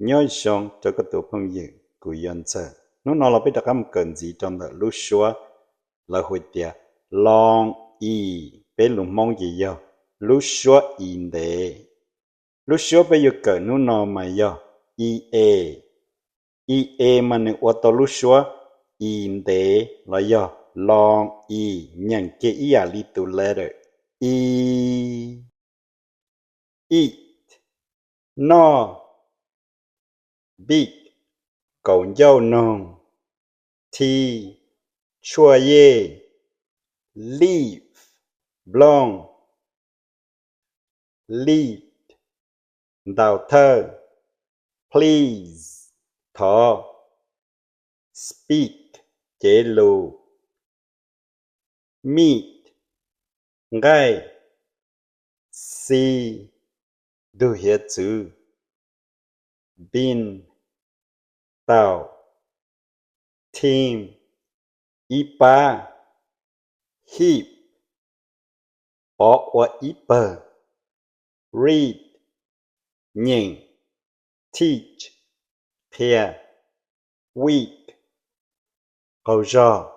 Nyob zoo rau koj tus phooj ywg, kuv yog Ntxawg. Hnub no los peb rov qab mus kawm ntxiv rau ntawm lub suab lawv hu tias long i, peb lus Hmoob ces yog lub suab i ntev. Lub suab peb yuav kawm hnub no mas yog i e. I e mas nws ua tau lub suab i ntev los yog long i, nyeem kiag ib yam li tus letter i. Eat, noj. Beak, kaum ncauj noog. Tea, tshuaj yej. Leaf, nplooj. Lead, ntaus thawj. Please, thov. Speak, cev lus. Meat, nqaij. See, ntug hiav txwv. Bean, taum. Team, ib pab. Heap, pov ua ib pawg. Read, nyeem. Teach, qhia. Week, qaug zog.